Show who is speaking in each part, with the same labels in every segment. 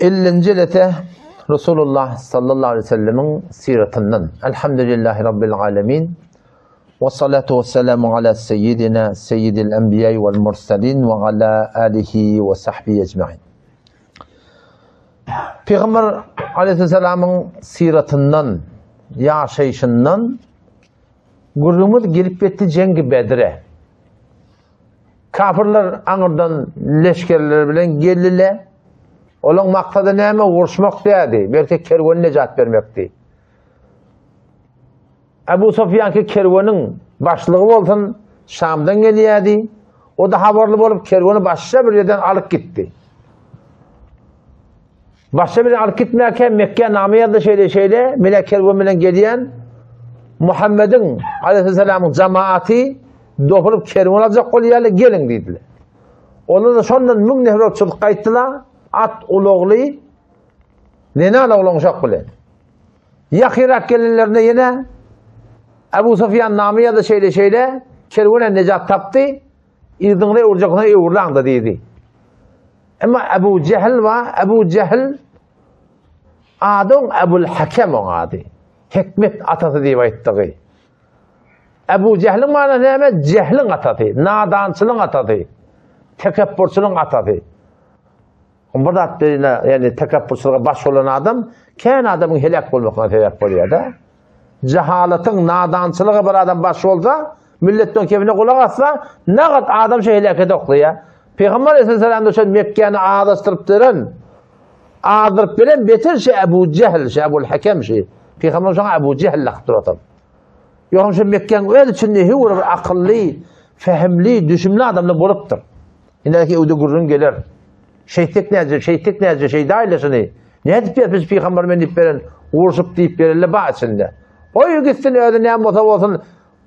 Speaker 1: Ellinji lete Resulullah sallallahu aleyhi ve sellemiň syratyndan. Elhamdülillahi Rabbil alemin. Ve salatu ve selamu ala seyyidina seyyidil enbiya vel mursalin ve ala alihi ve sahbihi ecmain. Peygamber aleyhisselamyň syratyndan, ýaşaýşyndan gürrüňimiz gelip ýetdi Jengi Bedre. Kafirler aňyrdan leşgerleri bilen geldiler. Olaň maksady näme? Uruşmak dädi. Belki kerweni nejat bermekdi. Ebu Sufýanki kerweniň başlygy bolsun, Şamdan gelýärdi. O da habarly bolup kerweni başga bir ýerden alyp gitdi. Başga bir alyp gitmäkä Mekge name ýazdy şeýle şeýle, mele kerwen bilen gelýän Muhammediň aleyhisselamyň jamaaty dopulup kerwen aljak bolýarlar, geliň diýdiler. Olar da şondan 1000 nefer bolup çykyp gaýtdylar, at ulagly zenan oglan uşak bilen. Ýakyrak gelenlerinde ýene Ebu Sufýan name ýazdy şeýle şeýle, kerwene nejat tapdy, yzyňyza öwürjek bolsaň öwürläň-de diýdi. Emma Ebu Jehl bar, Ebu Jehl ady oň Ebul Hakem oň ady. Hikmet atasy diýip aýtdygy. Ebu Jehliň manasy näme? Jehliň atasy, nadançylygyň atasy, tekepburçylygyň atasy. Bir zat birine, ýagny tekepburçylyga baş bolan adam kän adamyň heläk bolmagyna sebäp bolýar-da. Jahalatyň, nadançylyga bir adam baş bolsa, milletden kebine gulak assa, nagat adam şu heläkete oklaýar. Pygamber aleyhisselam da şol Mekgäni azaşdyryp beren, azdyryp beren beter şu Ebu Jehl, şu Ebul Hakem şu. Pygamber şoňa Ebu Jehl lakyp durar. Ýogam şu Mekgäň öz içinde höwür bir akylly, fehimli, düşümli adamlar bolupdyr. Indi öwde gürrüň geler. Şeýtsek näce, şeýtsek näce, şeýdaýla şuny. Nädip ýa biz pygamber men diýip beren, urşup diýip berelle ba içinde. Goý gitsin özi näme bolsa bolsun.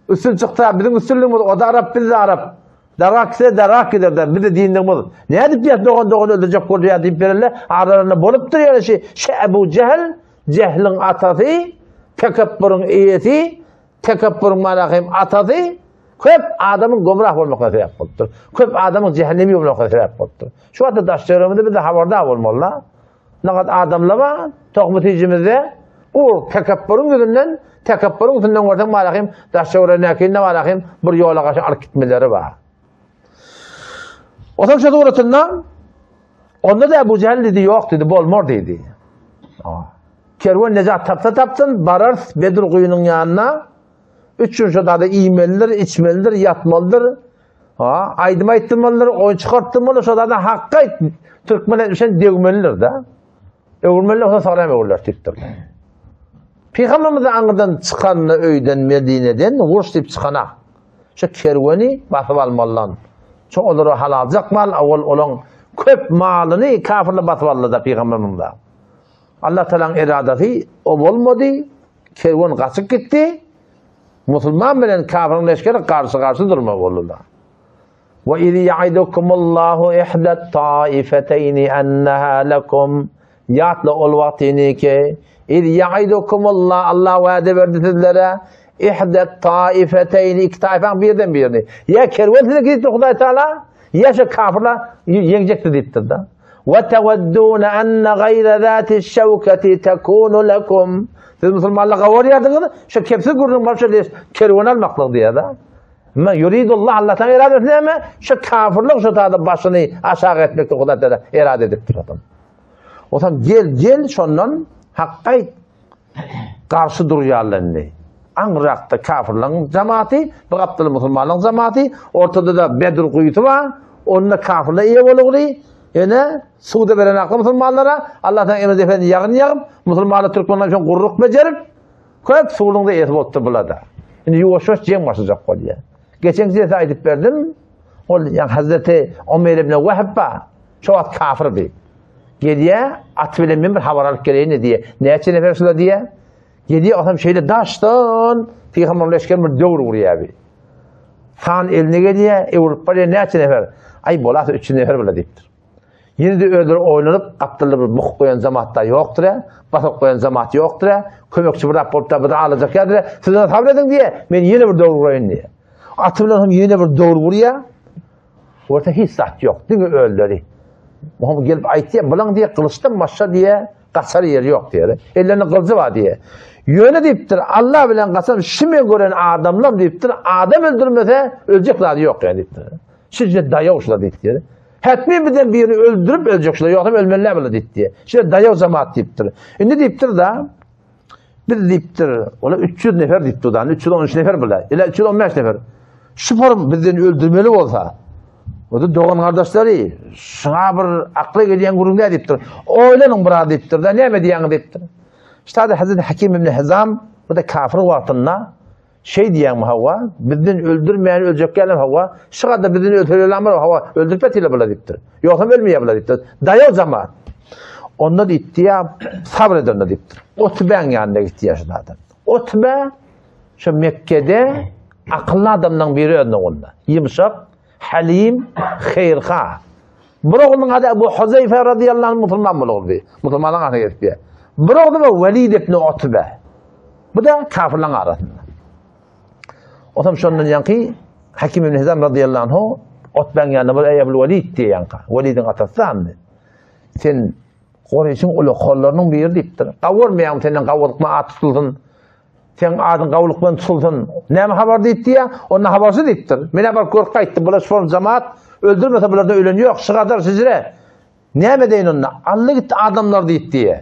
Speaker 1: Üstün çyksa biziň üstünligimiz o da arap biz de arap. Darak gitse darak gider de biz de dinligimiz. Nädip ýa dogan dogan öldürjek bolýar diýip berelle aralarynda bolupdyr ýöne şi şe Ebu Jehl, Jehliň atasy, tekepburyň eýesi, tekepburyň malahym atasy köp adamyň gomrah bolmagyna sebäp bolupdyr. Köp adamyň cehennemi bolmagyna sebäp bolupdyr. Şu wagtda daş töweregimizde biz habardar bolmaly. Nagat adamlar bar, tohmy tijimizde bu tekepburyň ýüzünden, tekepburyň üstünden görseň malahym daş töweregindäki malahym bir ýola garşy alyp gitmeleri bar. Otam şu suratynda onda da Ebu Cehil dedi, ýok dedi, bolmar dedi. Kerwen nejat tapsa tapsyn, bararys Bedir guýunyň ýanyna. Üç gün şo zada iýmelidir, içmelidir, ýatmalydyr. Ha, aýdym aýtdyrmalydyr, oýun çykartdyrmalydyr, şo zada hakka aýt. Türkmen etmişen degmelidir da. Öwürmeli bolsa soňra hem öwürler diýipdir. Pygamberimiz aňyrdan çykanda öýden Medineden uruş diýip çykana. Şu kerweni basyp almalydan. Şu olara halaljak mal, awal olaň köp malyny kafirler basyp aldy-da pygamberimiz. Allah Taalanyň eradasy o bolmady. Kerwen gaçyp gitdi. Musulman bilen kafiriň leşgeri garşy-garşy durma boldular. Ve iz ya'idukumullahu ihda taifeteyni enneha lekum Ýatla ol wagtyny ki, iz ya'idukumullah Allah wada berdi sizlere ihda taifeteyni iki taýfaň birden birini. Ýa kerwen size diýipdir Hudaý Taala, ýa şu kafirler ýeňjekdir diýipdir da. Ve teveddun enne gayre zati şevketi tekunu lekum. Siz musulmanlar gawarýardyňyz, şu kepsiz gürrüň bar şu kerwen almaklyk diýýär da. Ma yuridullah Allah taala eradesi näme? Şu kafirlik şu taýda başyny aşak etmekde Hudaý taala erade edipdir adam. Otam gel gel şondan hakka garşy durýarlar indi. Aňrakda kafirlerin cemaati, bu gapdaly musulmanlaryň cemaati, ortada da Bedr guýusy bar. Onda kafirler eýe bolugly. Ene suwda beren akly musulmanlara Allah taala emri defen ýagyn ýagyp, musulmanlar türkmenler üçin gurruk bejerip, köp suwuň da eýesi bolupdyr bulada. Indi ýuwaş-ýuwaş jeň başlajak bolýar. Geçen size aýdyp berdim. Ol ýa Hazreti Omer ibn Wahb bar. Şo wagt kafirdi. Gelýär, aty bilen men bir habar alyp geleýin diýýär. Näçe nefer şular diýýär. Gelýär, otam şeýle daşdan pygamber leşger bir döwür urýar bir. San eline gelýär, öwrülip barýar näçe nefer. Aý bolasa 300 nefer bile diýipdir. Ýene de özleri oýlanyp, gapdalda bir bukup goýan jamat da ýokdur, basyp goýan jamat ýokdur, kömekçi bir zat bolup da bir alajak ýadyr. Siz ony sabr ediň diýýär, men ýene bir döwür uraýyn diýýär. Aty bilen hem ýene bir döwür urýar. Orta hiç zat ýok, diňe özleri. Muhammed gelip aýtýar, Bulaň diýýär, gylyçdan başga diýýär, gaçar ýeri ýok diýýär. Ellerinde gylyjy bar diýýär. Ýöne diýipdir, Alla bilen kasam, şu men gören adamlam diýipdir, adam öldürmese, öljek zady ýok ýa diýipdir. Şije daýaw şular diýipdir. Hetmi bizden birini öldürip öljek şular, ýogsam ölmeliler bular diýipdir. Şeýle daýaw jemaat diýipdir. Indi diýipdir da, Biz diýipdir, olar 300 nefer diýipdir, dan 313 nefer bular. Ila 315 nefer. Şu form bizden öldürmeli bolsa, o da dogan gardaşlary, şuňa bir akla gelýän gürrüň däl diýipdir. Oýlanyň biraz diýipdir da, näme diýýäňiz diýipdir. Ştada Hazreti Hakim ibn Hizam bu da kafir wagtynda Şeý diýýäňmi hawa, bizden öldürmän öljek ýalam hawa, şygada bizden ölselerem hawa, öldürip ýatylar bular diýipdir. Ýogsam ölmeýär bular diýipdir. Daýaw jamaat. Onda diýipdi ýa sabr et onda diýipdir. Utbäň ýanyna gitdi ýa şu adam. Utbe şu Mekgede akylly adamlaryň biri özüne onda. Ýumşak, halim, haýyrha. Bir oglunyň ady Ebu Huzeýfe radiyallahu anh musulman boldy. Musulmanlaryň arasyna girip. Bir ogly Welid ibn Utbe. Bu da kafirlerin arasynda. Otam şondan ýaňky Hakim ibn Hizam radıyallahu anhu Utbeň ýanyna bir Eý Ebul Welid diýe ýaňka. Welidiň atasy andy. Sen Kureýşiň uly kollarynyň biri diýipdir. Gawurmaýaň senden gawurlykma at tutulsyn. Sen adyň gawurlyk bilen tutulsyn. Näme habar diýip diýä? Onda habarsyz diýipdir. Menä baryp görüp gaýtdym. Bular şol jamaat öldürmese bularda ölen ýok. Şygadar şijire. Näme edeýin onda? Alla gitdi adamlar diýip diýe.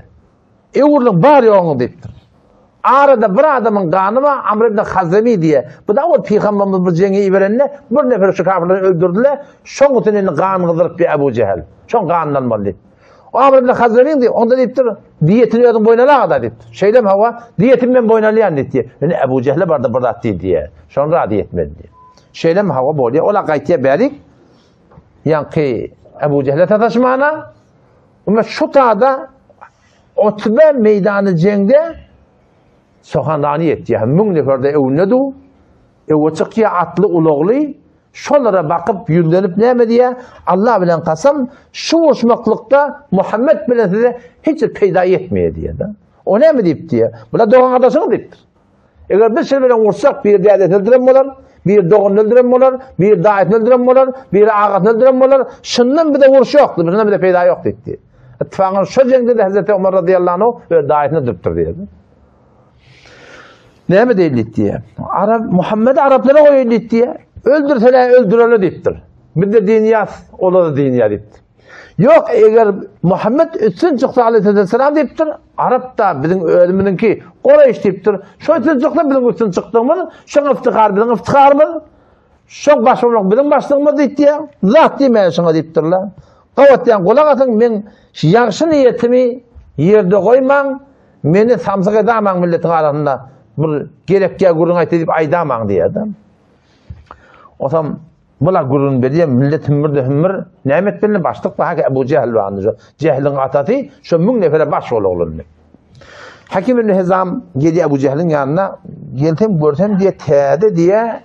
Speaker 1: Öwrüliň bar ýoguňyz diýipdir. Arada bir adamyň gany bar, Amr ibn Hazemi diýe. Bu da ol pygamberimiz bu jeňe iberende bir nefer şu kafirleri öldürdiler. Şoň üçin indi gan gyzyryp diýe Ebu Jehel. Şoň ganyndan boldy diýip. O Amr ibn Hazemi diýip, onda diýipdir, diýetini özüň boýun alaga-da diýipdir. Şeýlemi hawa, diýetimi men boýun alýan diýip. Indi Ebu Jehle barda bir zat diý diýe. Şony razy etmeli diýip. Şeýlemi hawa bolýar. Ola gaýtýar bärik. Ýaňky Ebu Jehle sataşmana, Ama şu tada Utbe meýdany jeňde Sohandany ýetýär. Müň neferde öwünde du. Öwe çykýar atly ulagly. Şolara bakyp ýüzlenip näme diýýär? Allah bilen kasam şu uruşmaklykda Muhammed bilen size hiç bir peýda ýetmeýär diýýär. O näme diýip diýýär? Bular dogan gardaşyňyz diýipdir. Eger biz şeýle bilen ursak, biri dädesini öldüren bolar, biri doganyny öldüren bolar, biri daýysyny öldüren bolar, biri agasyny öldüren bolar. Şundan bize uruş ýokdy, şundan bize peýda ýok diýdi. Ittifakyn şo jeňde de Hazreti Omar radıyallahu anh öz daýysyny öldüripdir diýdi. Näme diýdi diýdi. Arap Muhammed araplara goýuldy diýdi. Öldürseler öldüreli diýipdir. Biz de din ýas, olar da din ýa diýipdir. Ýok, eger Muhammet üstün çyksa aleyhisselam diýipdir, Arap da biziň özümiziňki Kureýş diýipdir. Şo üstün çyksa biziň üstün çykdygymyz, şoň iftiharı biziň iftiharymyz, şoň baş bolmak biziň başlygymyz diýipdir. Zat diýmäýin şoňa diýipdirler. Gawat diýen gulak asyň, men ýagşy niýetimi ýerde goýmaň, meni samsyk edamaň milletiň arasynda bir gerekýä gürrüň aýtdy diýip aýdamaň diýýär-de. Osam Bula gürrüň berýär, millet hümmür-de hümmür, näme etmeli, başlyk bar, Ebu Jähl bardy şo. Jähliň atasy şo müň nefere baş bol oglandy. Hakim ibn Hizam gelýär Ebu Jähliň ýanyna, gelsem görsem diýe täze diýe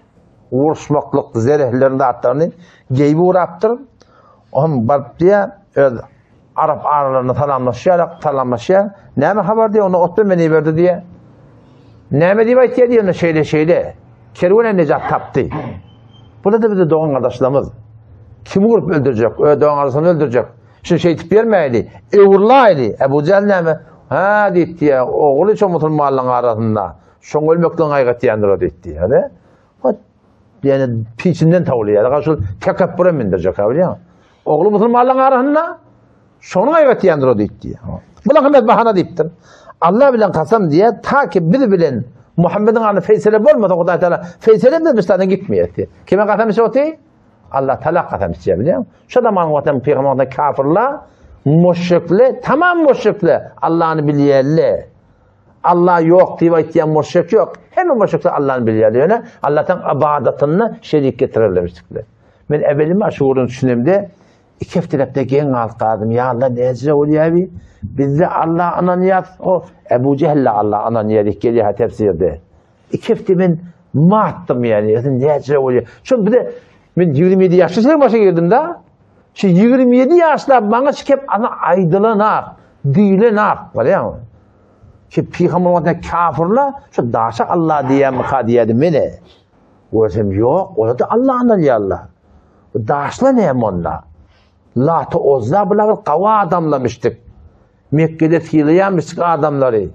Speaker 1: uruşmaklyk zerehlerini zatlaryny geýip ugrapdyr. Ohm baryp diýe öz Arap aralarynda salamlaşýar, salamlaşýar. Näme habar diýýär, onda Otbe meni iberdi diýýär. Näme diýip aýtýar diýýär, onda şeýle şeýle. Kerwene nejat tapdy. Bular da bize dogan gardaşlarymyz. Kimi urup öldürjek? Öz dogan gardaşyny öldürjek. Şunu şeýtip bermäýli, öwrüläýli. Ebu Jähl näme? Ha diýip diýýär, ogly şo musulmanlaryň arasynda. Şoň ölmekden gaýgatýandyr o diýip diýýär. Ýani piçinden tawlaýar. Şol tekepbure mindirjek, ha bilýäňmi? Ogly musulmanlaryň arasynda şonuň aýgatýandyr o diýip diýýär. Bular hemme bahana diýipdir. Allah bilen kasam diýýär, ta ki biz bilen Muhammediň arasynda feýsele bolmasa Hudaý Taala feýsele etmez biz taýdan gitmeýär diýýär. Kime kasam içip otyr? Allah Taala kasam içýär bilýäňmi? Şo zaman watan pygamberden kafirler, müşrikler, tamam müşrikler Allahny bilýärler. Allah ýok diýip aýtýan müşrik ýok. Hemme müşrikler Allahny bilýär. Ýöne Allahdan ybadatynda şerik getirerler müşrikler. Men ewelim şu gürrüňi düşünemde iki hepdeläp-de geň galyp galdym. Ýa Allah näjire bolýar bi? Bizde Allah ynanýas, o Ebu Jehil Allah ynanýar diýip gelýär ha tefsirde. Iki hepde men matdym ýani, özüm näjire bolýar. Şol bize men 27 ýaşda şeýle başa girdim da. Şu 27 ýaşda maňa çekip ana aýdylan-ak, diýlen-ak, görýäňmi? Şu pygamber wagtynda kafirler şu daşa Allah diýýärmika diýýärdi mene. Görsem ýok, olar-da Alla ynanýarlar. Bu daşlar näme onda? Laty Ozza bular bir gawy adamlamışdyk. Mekgede sylaýanmyşdyk adamlary.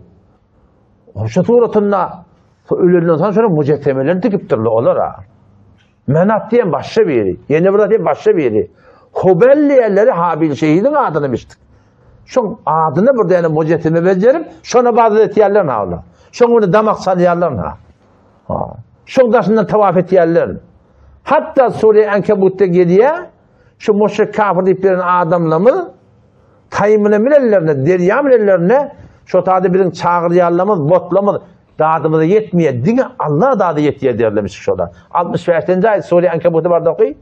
Speaker 1: Şu suratynda ölenden soň şonuň müjessemelerini tikipdirler olara. Menat diýen başga biri, ýene bir diýen başga biri. Hubel diýenleri Habil şehidiň adyny biçdik. Şoň adyny bir däne müjesseme bejerip, şona bazyt etýärler ha olar. Şoň bilen damak çalýarlar ha. Ha. Şoň daşyndan tawaf etýärler. Hatda Sure Ankabutda gelýär, şu müşrik kafir diýip beren adamlarymyz taýmyna minenlerinde, derýa minenlerinde şo taýda biziň çagyrýanlarymyz, botlarymyz dadymyza ýetmeýär, diňe Allah dady ýetýär derlemiş şoda. 65-nji aýat Sure Ankabutda barda oky.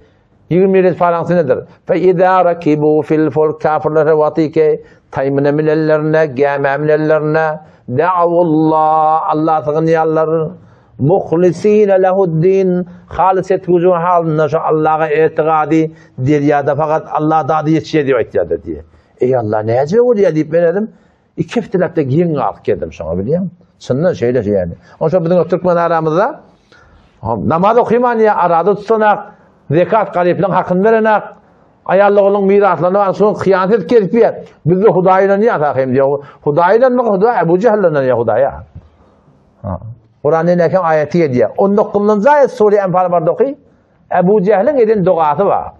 Speaker 1: 27 paraňsy nedir? Fe izâ rakibû fil fulk kafirler wagtyky taýmyna minenlerinde, gämä minenlerinde da'awullah Allah sygynýarlar. Muhlisine lehuddin halys etgüji halynda şu Allaha etigady derýada fakat Allah dady ýetişýär diýip aýtýarlar diýýär. Eý Allah näce bolýar diýip men dedim. Iki hepdeläp-de geň galyp geldim şoňa bilýäň. Çyndan şeýle ýaly. Onsoň biziň türkmen aramyzda namaz okyman ýa arada tutanak, zekat garyplaryň hakyny berenak, aýal ogluň miraslaryny bar, şoň hyýanat edip gezip ýör. Bizde Hudaý ynanýar hem diýýär. Hudaý ynanmak Hudaý Ebu Jehl ynanýar Hudaýa. Ha. Kuranda näme aýaty gelýär. 19-njy aýat sure Enfal barda oky. Ebu Jehliň eden dogasy bar.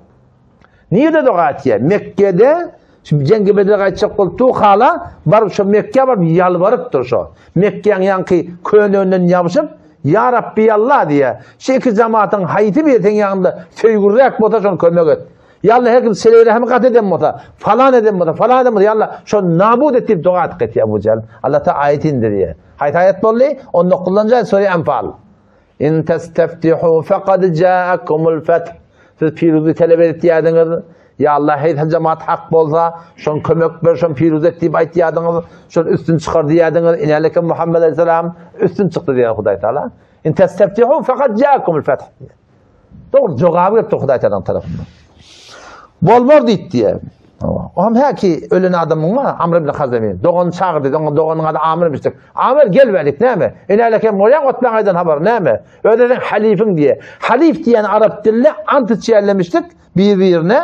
Speaker 1: Nirede doga etýär? Mekgede şu Jengi Bedre gaýtjak bolup dur hala, baryp şo Mekgä baryp ýalbarypdyr şo. Mekgäň ýaňky köneginden ýapyşyp, Ýa Rabbi Alla diýýär. Şu iki jamatyň haýsy biri seň ýanyňda söýgüliräk bolsa şony kömek et. Ýa Alla her kim sileý rehimi gat eden bolsa, falan eden bolsa, falan eden bolsa, ýa Alla şony nabut et diýip doga edip gaýtýar Ebu Jehl. Allah Taala aýat indirýär. Haýsy aýat boldy? 19-njy aýat sure Enfal. In testeftihu fekad jaakumul feth. Siz piruzlyk talap edýärdiňiz. Ýa Allah, heý jemaat hak bolsa, şon kömek ber, şon piruz et diýip aýtýardyňyz. Şon üstün çykar diýýärdiňiz. Inäleke Muhammed aleyhisselam üstün çykdy diýen Hudaý Taala. In testeftihu fekad jaakumul feth. Dogry jogaby gelipdir Hudaý Taalanyň tarapyndan. Bolmar diýdi diýe. Oňam häki ölen adamyň bar, Amr ibn Hazemi. Doganyny çagyrdy, oňa doganyň ady Amr imişdik. Amr gel bärik näme? Enälek hem bolýaň, otlaň aýdan habar näme? Özi sen halifiň diýe. Halif diýen arap dilinde ant içýärlemişdik bir-birine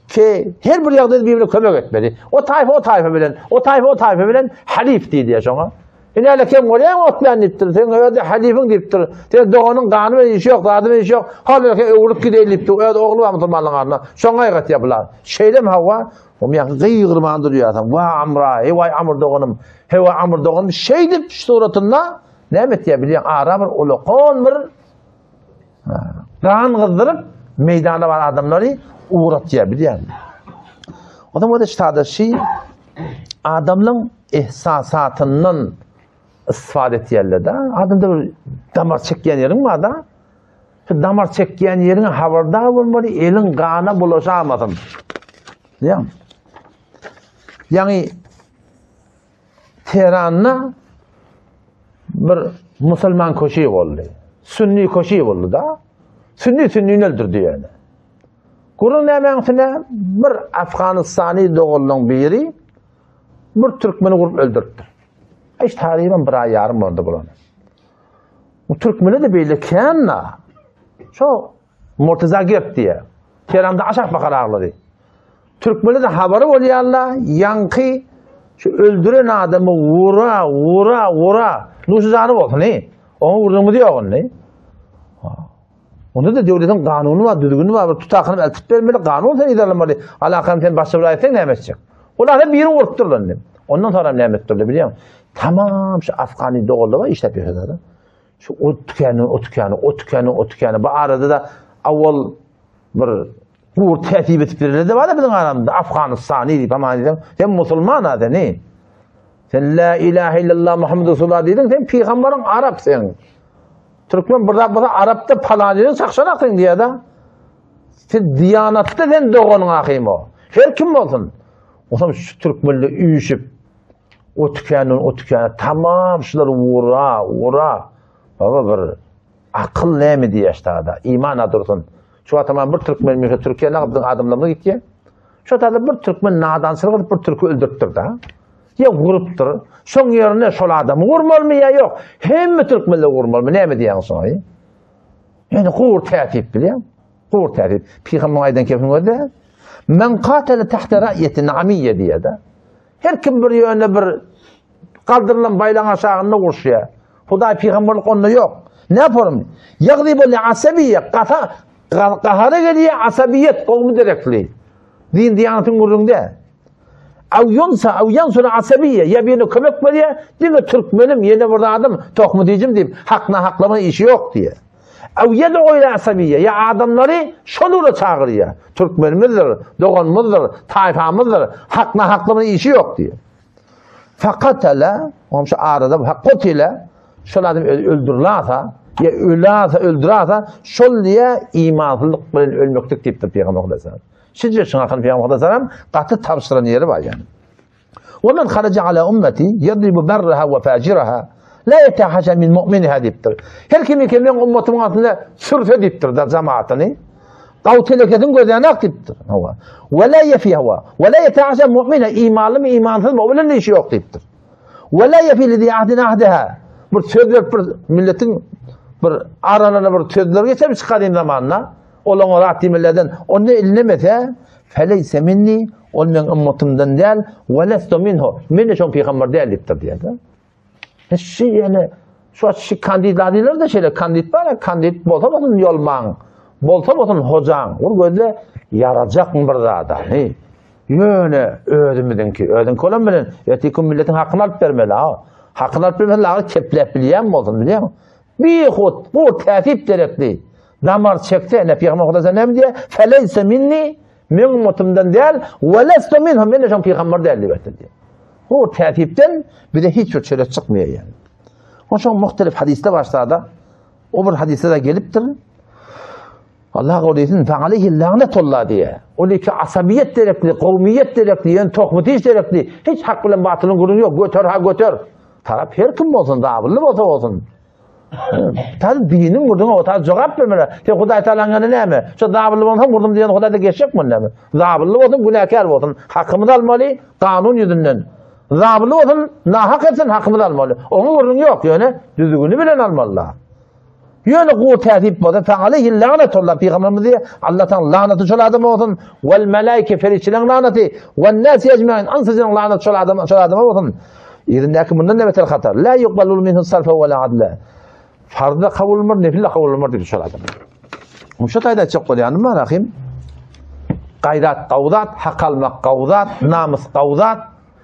Speaker 1: ki her bir ýagdaýda bir-birine kömek etmeli. O taýfa o taýfa bilen, o taýfa o taýfa bilen halif diýdi şoňa. Ine kem bolýaň otlan diýipdir. Sen özi halifiň diýipdir. Sen doganyň gany bilen işi ýok, zady bilen işi ýok. Hal öwrüp gideýin diýipdir. Öz ogly bar musulmanlaryň arasynda. Şoňa aýgatýar bular. Şeýlemi hawa? Oň ýaňky gygyrman durýarsyň. Wa Amra, heý waý Amr doganym, heý waý Amr doganym. Şeýdip şu suratynda näme etýär bilýäň? Ara bir ulakan bir gan gyzdyryp meýdanda bar adamlary ugratýar bilýäň. O zaman da ştada şi adamlaryň ehsasatyndan istifade etýärler-de. Adamda bir damar çekýän ýeriň bar-da. Şu damar çekýän ýeriňe habardar bolmaly, eliň gana bulaşamasyn. Ýa. Ýagny Tehranda bir musulman köşi boldy. Sünni köşi boldy da. Sünni sünnini öldürdi ýöne. Gürrüň nämäň üstüne? Bir Afganystany doganlaryň biri bir türkmeni gurup öldüripdir. Hiç taryham bir aý ýarym boldy bulan. Bu türkmeni de beýle kän-da. Şo Murtaza Gert diýe. Tehranda aşak bakar aglady. Türkmeni de habary bolýarlar, ýaňky şu öldüren adamy wura, wura, wura. Nuşy jany bolsun, ey. Oňa gürrüňimiz ýok indi. Onda da döwletiň kanuny bar, düzgüni bar, bir tutakyny eltip bermeli, kanun seni yzarlamaly. Alakam sen başga bir aýtsaň näme etjek? Olar biri urupdyrlar indi. Ondan sonra näme etdirler bilýäňmi? Tamam şu Afgany doganlar bar işläp ýörler. Şu o tükeni, o tükeni, o tükeni, o tükeni. Bu arada da awal bir gur tertip edip berler de bar biziň aramyzda Afganistany diýip aman diýseň, sen musulman ha sen. Sen la ilahe illallah Muhammed Resulullah diýdiň, sen pygamberiň arap sen. Türkmen bir zat bolsa arapda palanyny çakşanak sen diýýär-de. Sen diýanatda sen doganyň ahym o. Her kim bolsun. Otam şu türkmenle üýşüp o tükenden o tükene tamam şular ura ura. Baba bir akyl näme diýýär ştada. Iman dursun. Şu wagt tamam bir türkmen meşe Türkiýe nagdyň adamlaryna gitýär. Şu taýda bir türkmen nadançylyk edip bir türki öldüripdir da. Ýa gurupdyr. Şoň ýerine şol adamy gurmalymy ýa ýok? Hemme türkmenler gurmalymy? Näme diýýäň şoňa? Ýöne gur täsip bilýäň. Gur täsip. Pygamberyň aýdan kepini gözle. Men katele tahta ra'yetin amiyye diýýär-de. Her kim bir ýöne bir galdyrylan baýlaň aşagynda uruşýar. Hudaý pygamberlik onda ýok. Ne yaparym? Ýagdybu li asabiýe, gasa, gahara gelýär asabiýet, gowmy derekli. Din diýanatyň gürrüňde. Aw ýunsa, aw ýansura asabiýe, ýa birine kömek berýär, diňe türkmenim, ýene bir zadym, tohmy diýjim diýip, hak nahaklama işi ýok diýýär. Aw ýed'u ila asabiýe, ýa adamlary şol ugra çagyrýar. Türkmenimizdir, doganymyzdyr, taýfamyzdyr, hak nahaklama işi ýok diýýär. Fakatala, oňam şu arada fakutile, şol adam öldürilasa, ýa ölasa, öldürasa, şol diýýär imansyzlyk bilen ölmeklik diýipdir Pygamber aleyhissalam. Şije şuňa hakyny Pygamber aleyhissalam gaty tabşyran ýeri bar ýani. Wa men haraja ala ummeti yadribu barraha wa fajiraha la yetahasha min mu'miniha diýipdir. Her kim ki meň ummatymyň astynda sürse diýipdir da jemaatyny. Gaw telekesin gözänak diýipdir. Hawa. Wa la yefi hawa. Wa la yetahasha mu'mina imanlymy imansyzmy o bilen işi ýok diýipdir. Wa la yefi li ahdin ahdaha. Bir söz berip bir milletiň bir aralarına bir sözler geçermiş gadym zamanda. Ol oňa zat diýmelerden, onda ilnemese, feleýse minni, ol meň ümmatymdan däl, we lestu minhu, men-de şoň pygamber däl diýipdir diýýär-de. Şu ýene şu şu kandidler diýler-de şeýle kandid bar, kandid bolsa bolsun ýolmaň, bolsa bolsun hojaň, ol gözle ýarajakmy bir zada. He. Ýöne özümiziňki, özüňki bolan bilen erteki milletiň hakyny alyp bermeli, ha. Hakyny alyp bermeli, agyr kepläp bilýän bolsun, bilýäňmi? Bihut, bu täsip derekli. Damar çekse, ene Pygamber Hudaý näme diýýär? Feleýse minni, meň ummatymdan däl, we lestu minhum, men de şoň pygamber däl diýip aýtdy diýýär. Bu täsipden bize hiç bir çörek çykmaýar ýani. Oşoň muhtelif hadysda başlada, o bir hadysda da gelipdir. Allah gol diýsin, fe aleyhi la'netullah diýýär. Ol iki asabiýet derekli, kowmiýet derekli, ýöne tohmutiş derekli, hiç hak bilen batylyň gürrüňi ýok, göter ha göter. Tarap her kim bolsun, zabylly bolsa bolsun. Tazy diniň gurduňa o tazy jogap bermeli. Sen Hudaý Taalanyň ýanynda näme? Şo zabylly bolsaň gurdum diýen Hudaýda geçjek mi näme? Zabylly bolsun, günäkär bolsun, hakymyzy almaly kanun ýüzünden. Zabylly bolsun, nahak etsin, hakymyzy almaly. Oňa gürrüň ýok, ýöne düzgüni bilen almaly. Ýöne gowy täsip bolsa, fe aleyhi la'netullah pygamberimiz diýýär, Allah taala lanaty şol adama bolsun, wal malaike perişdeleň lanaty, wan nas ecmain ynsyjyň lanaty şol adama şol adama bolsun. Yzyndaky mundan da beter hatar. La yuqbalu minhu sarfa we la adla. Farz da kabul bolmaz, nefil de kabul bolmaz diýip şol adam. Şu taýda aýtjak bolýanym bar ahim. Gaýrat gawzat, hak almak gawzat, namys gawzat.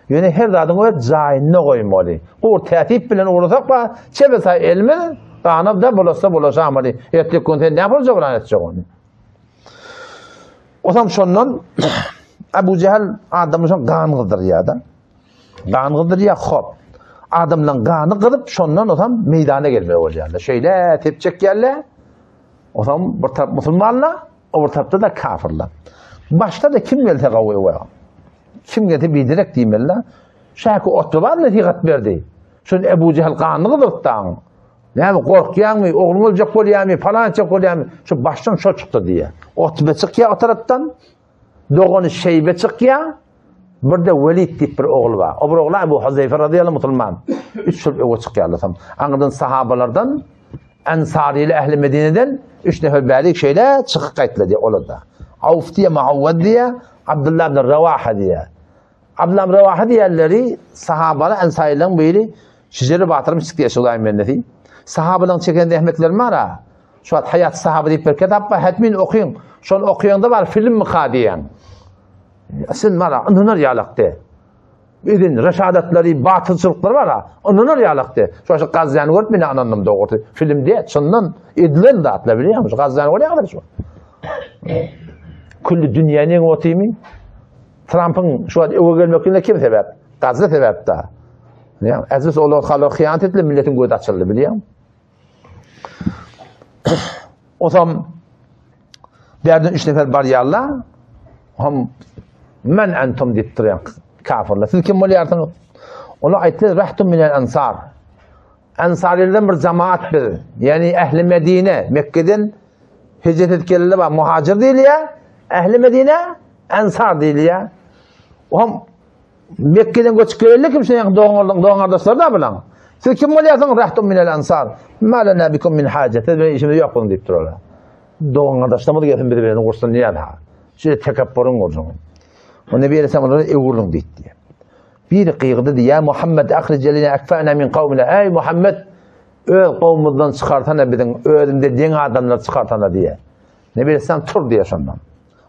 Speaker 1: Ýöne her zadyň öz jaýynda goýmaly. Gur täsip bilen ugrasak ba, çebe saý elimiz gana da bulaşsa bulaşamaly. Erteki gün sen näme boljak bilen etjek ony. Osam şondan Abu Jehal adamy şon gan gyzdyrýar da. Gan gyzdyrýar, hop. Adamlaryň gany gyzyp, şondan osam meýdana gelmeli bolýarlar. Şeýle tepjek ýerler. Osam bir tarap musulmanlar, o bir tarapda da kafirler. Başda da kim gelse gawy we. Kim gelse biderek diýmeliler. Şäki otly bar nesihat berdi. Şol Ebu Jehal ganyny gyzdypdaň. Näme gorkýaňmy, ogluň öljek bolýarmy, falan etjek bolýarmy? Şu başdan şo çykdy diýýär. Otbe çykýar o tarapdan. Dogany Şeýbe çykýar. Bir-de Welid diýip bir ogly bar. O bir ogly Ebu Huzeýfe razyýallahu musulman. Üç ýyl öňe çykýarlar. Aňyrdan sahabalardan Ensaryly ähli Medineden üç nefer bärik şeýle çykyp gaýtdylar diýýär olar-da. Awf diýýär, Muawwad diýýär, Abdullah ibn Rawaha diýýär. Abdullah ibn Rawaha diýenleri sahabalar Ensarylaryň biri Şijeri batyrym çykdy diýýär Hudaýyň bendesi. Sahabalaryň çeken zähmetleri bar-a. Şu wagt Haýat sahaba diýip bir kitap bar, hetmin okyň. Şony okaýaňda bar filmmi-ka diýýäň. Sen bar-a ynanar ýalakdy. Eden reşadatlary, batyrçylyklary bar-a, ynanar ýalakdy. Şu şu Gazzany görüp men ynandym dogrusy. Film diýe, çyndan edilen zatlar bilýäňmi? Şu Gazzany görýäňmi şu? Külli dünýäni ýeňip otymy? Trampyň şu wagt öwe gelmekligine kim sebäp? Gazza sebäp-da. Bilýäňmi? Äziz olar halar hyýanat etdiler, milletiň gözi açyldy, bilýäňmi? Osam bärden üç nefer barýarlar. Hem men entum diýip durýan kafirler. Siz kim bolýarsyňyz? Olar aýtdy, Rahtum minel ansar. Ansarylardan bir jemaat biz. Ýani ähli Medine, Mekgeden hijret edip gelenler bar, muhajir diýilýär. Ähli Medine ansar diýilýär. Ohm Mekgeden göçüp gelenler kim şeýle doganlaryň dogan-gardaşlary da bilen. Siz kim bolýarsyňyz? Rahtum minel ansar. Ma lena bikum min haja. Siz bilen işimiz ýok biziň diýip durarlar. Dogan-gardaşlarymyz gelsin bizi bilen ursun diýýär. Şeýle tekepburyň bolsun. O Nebi Aleyhisselam olara öwrüliň diýdi. Biri gygyrdy diýdi, Ýa Muhammed ahrij elina ekfa'na min kawmina. Eý Muhammed, öz kowumyzdan çykarsana biziň özümde deň adamlar çykarsana diýýär. Nebi Aleyhisselam tur diýýär şondan.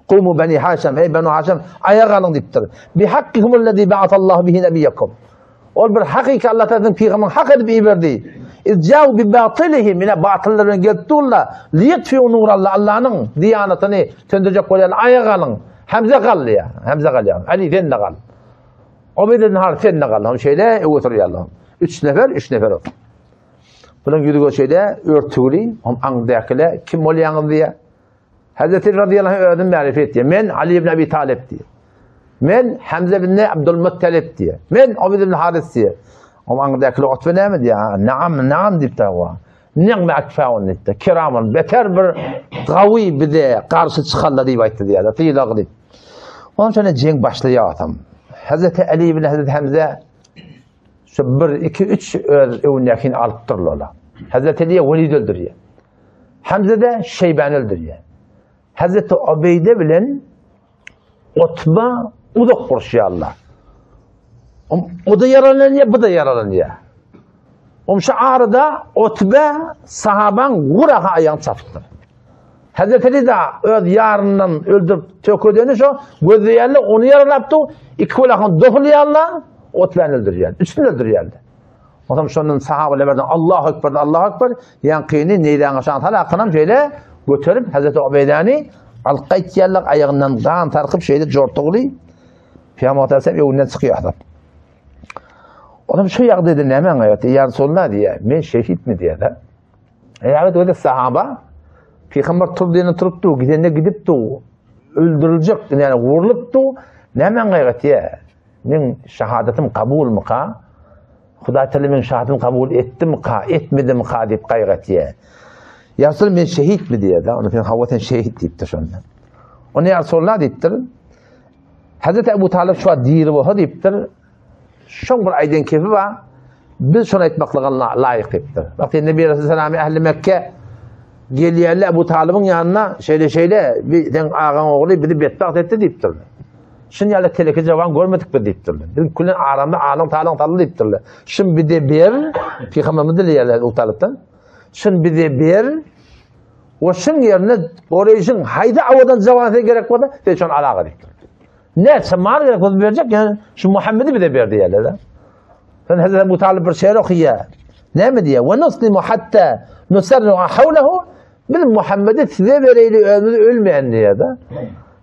Speaker 1: Kumu beni Haşem, eý Benu Haşem, aýaga galyň diýipdir. Bi hakkikumul-lezi ba'atallahu bihi nebiyekum. Ol bir hakyky Allah tarapyndan pygamberini hak edip iberdi. Iz jau bi batylihim, ine batyllar bilen gelip durlar. Liyetfiu nurallah, Allah'yň diýanatyny söndürjek bolýan aýaga galyň. Hamza gal diýýär. Hamza galýar. Ali sen de gal. Ubeyd ibn Haris sen de gal. Hem şeýle öwürýärler. Üç nefer, üç nefer. Bunuň ýüzi şeýle örtügli, hem aňdäkile kim bolýaňyz diýýär. Hazreti radıyallahu anh özüni märif etdi. Men Ali ibn Abi Talib diýýär. Men Hamza ibn Abdul Muttalib diýýär. Men Ubeyd ibn Haris diýýär. O aňdäkile Utbe näme diýýär? Naam, naam diýip dawa. Ni'me akfaun diýdi. Kiramun beter bir gawy bize garşy çykarlar diýip aýtdy diýýär. Sylag diýip. Ondan sonra jeň başlaýar adam. Hazreti Ali bilen Hazreti Hamza şu 1 2 3 öz öwündäkini alyp durlarlar. Hazreti Ali Velid öldürýär. Hamza da Şeybani öldürýär. Hazreti Ubeýde bilen Utba uzak uruşýarlar. O da ýaralanýar, bu da ýaralanýar. Om şu arada Utbe sahabaň guraha aýagyny çapypdyr. Hazreti Ali da öz ýaryndan öldürip tökedeni şo gözleýärler, ony ýaralapdy. Iki gulagyny dohulýarlar, Utbäni öldürýär. Üçüni öldürýärler. Onsoň şondan sahabalar berden Allahu ekber, Allahu ekber, ýaňkyny neýläň aşan salakynam şeýle göterip Hazreti Ubeýdäni alyp gaýtýarlar, aýagyndan gan sarkyp şeýle jortugly Pygamber Aleyhisselam öňünden çykýar. Olam şu ýagdaýda näme aňaýardy? Ýa Resulullah diýýär, men şehitmi diýýär. Eýa öyle sahaba Pygamber tur diýene turupdy, gidende gidipdi, öldüriljek, ýani wurlupdy. Näme aňaýardy? Meň şahadatym kabulmyka? Hudaý Teala meň şahadatym kabul etdimika, etmedimika diýip gaýgy etýär. Ýa Resulallah men şehitmi diýýär-de, onda sen hawa sen şehit diýipdir şonda. Onda ýa Resulallah diýipdir. Hazreti Ebu Talib şu wagt diri bolsa diýipdir. Şoň bir aýdan kefi bar. Biz şony aýtmaklyga laýyk diýipdir. Bak sen Nebi Aleyhisselam ähli Mekke gelýärler Ebu Talybyň ýanyna şeýle şeýle bir sen agaň ogly bizi betbagt etdi diýipdir. Şun ýaly teleke jawan görmedik biz diýipdirler. Biz külen aramda alyň talyň taly diýipdirler. Şun bize ber, pygamberimiz dileýärler Ebu Talypdan. Şun bize ber, we şun ýerine Goreýşiň haýsy awadan jawan size gerek bolsa, sen şony alaga diýipdir. Näçe mal gerek bolsa berjek, ýöne şu Muhammedi bize ber diýýärler. Sen Hazreti Ebu Talib bir şeýer okaýar. Näme diýýär? We nuslimu hatta nusarra hawlahu Biz Muhammedi size bereýli özümiz ölmeýän diýýär-de.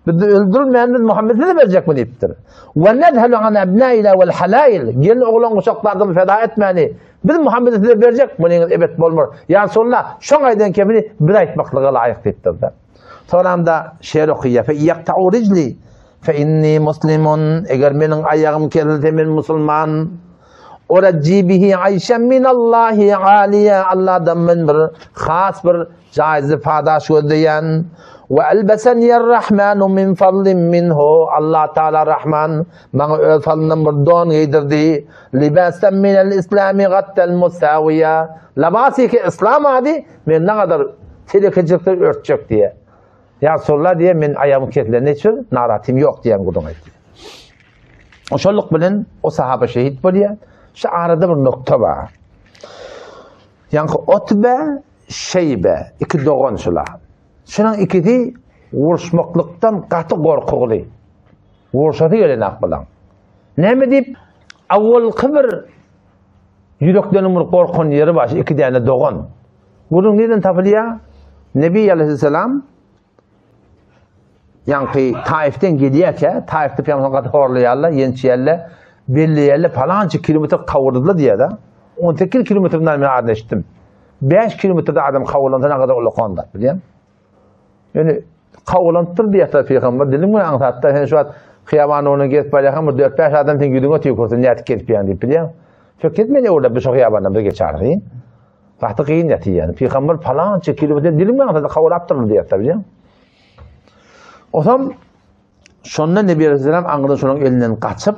Speaker 1: Biz öldürilmeýän biz Muhammedi size berjekmi diýipdir. We nezhelu an abnaina wal halail. Gelin oglan guşaklardan feda etmäni. Biz Muhammedi size berjek, munyňyz ebet bolmar. Ýa Resulullah, şoň aýdan kemini biz aýtmaklyga laýyk diýipdir-de. Soňram-da şeýer okaýar. Fe ýaktau rijli fe inni muslimun. Eger meniň aýagym kesilse men musulman. Urajji bihi aýşen minallahi aliýa, Allahdan men bir has bir jaýzy padaş gözleýän. We elbeseniyerrahmanu min fadlin minhu, Allah Taala Rahman maňa öz fadlyndan bir don geýdirdi. Libasen minel islami gattel musawiýa, labasy ki islam ady men nagadar telekeçilikden örtjek diýe. Ýa Resulallah diýe men aýagym kesilende hiç bir narahatym ýok diýen gürrüň aýtdy. Şolluk bilen o sahaba şehit bolýar. Şu arada bir nokta bar. Ýaňky Otbe, Şeýbe iki dogan şular. Şunuň ikisi uruşmaklykdan gaty gorkuly. Uruşasy gelenak bulan. Näme diýip, awalky bir ýürekleriniň bir gorkan ýeri bar, şu iki däne dogan. Gürrüň nireden tapylýar? Nebi aleyhisselam Ýaňky Taifden gelýärkä, Taifde pygamber gaty horlaýarlar, ýençýärler, belleýärler, palança kilometr kawurdylar diýýär-de. 18 kilometrden men adyny eşitdim. 5 kilometrde adam kawurlansa ne kadar ulakan da, bilýän. Ýöne kawurlanypdyr diýýär pygamber, diliň bilen aňsatda sen şu wagt hyýabanda ony gezip barýarkaň bir 4-5 adam seň ýüzüňe tüýkürsin, nädip gezip ýörýäň diýip bilýän. Şo gezmeli öwrülip şu hyýabandan bir geçersin. Gaty kyn ýatyr ýani. Pygamber palança kilometr diliň bilen aňsatda kawurlapdyr diýýär, bilýän. Osam şonda Nebi Aleyhisselam aňyrdan şonuň elinden gaçyp,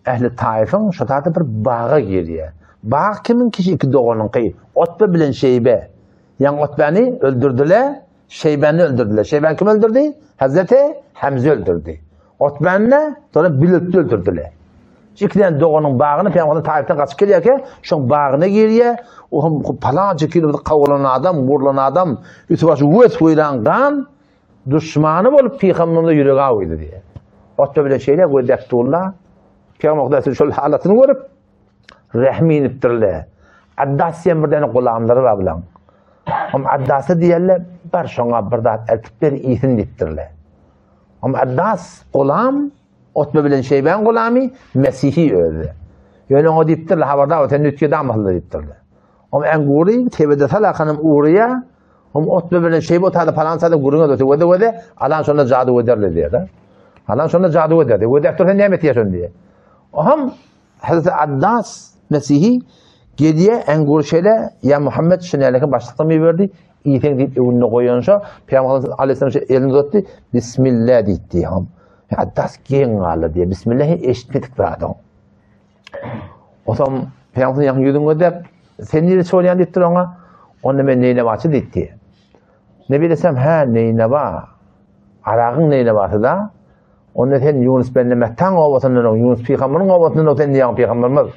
Speaker 1: ähli Taifyň şo taýda bir baga girýär. Bag kimiň kişi iki doganyňky, Otbe bilen Şeýbe. Ýaňy Otbäni öldürdiler. Şeýbäni öldürdiler. Şeýbäni kim öldürdi? Hazreti Hamza öldürdi. Otbäni sonra Bilipdi öldürdiler. Ikiden doganyň bagyny Peygamber Taifden gaçyp gelýärkä, şoň bagyna girýär. O hem palança kilo kawulan adam, wurlan adam, üstü başy wes weýran gan, duşmany bolup Peygamberimize ýüregi awýdy diýýär. Otbe bilen şeýle gözläp durlar. Peygamber Hudaýyň şol halatyny görüp, rehmi inipdirler. Addas diýen bir däne gulamlary bar bilen. Hem Addasa diýerler, bar şoňa bir zat eltip ber, iýsin diýipdirler. Hem Addas gulam, Otbe bilen Şeýbäň gulamy, Mesihi özi. Ýöne oňa diýipdirler, habardar bol, sen nütge damahly diýipdirler. Hem Engury tebede salakanam uryýa, hem Otbe bilen Şeýbe otada palan sada gürrüň edip, wede wede, alan şonda jadu ederler diýýär. Alan şonda jadu eder. Wede etdir sen näme etýär şony diýýär. Oham Hazreti Addas Mesihi gelýär, Engur şeýle, ýa Muhammed şinäleke başlykdan berdi, iýseň diýip öňünde goýanşa, Pygamber aleyhisselam şe elini uzatdy, Bismillah diýdi. Ham Addas geň galdy diýýär. Bismillah eşitmedik zadyň. Osam Pygamber ýaňy ýüzüň gözläp, sen nirede çolýan diýipdir oňa. Onda men Neýnewaçy diýdi. Nebi aleyhisselam, hä Neýnewa. Aragyň Neýnewasy da. Onda sen Ýunus bende Mettaň obasyndan ol, Ýunus pygamberiň obasyndan ol sen diýýän pygamberimiz.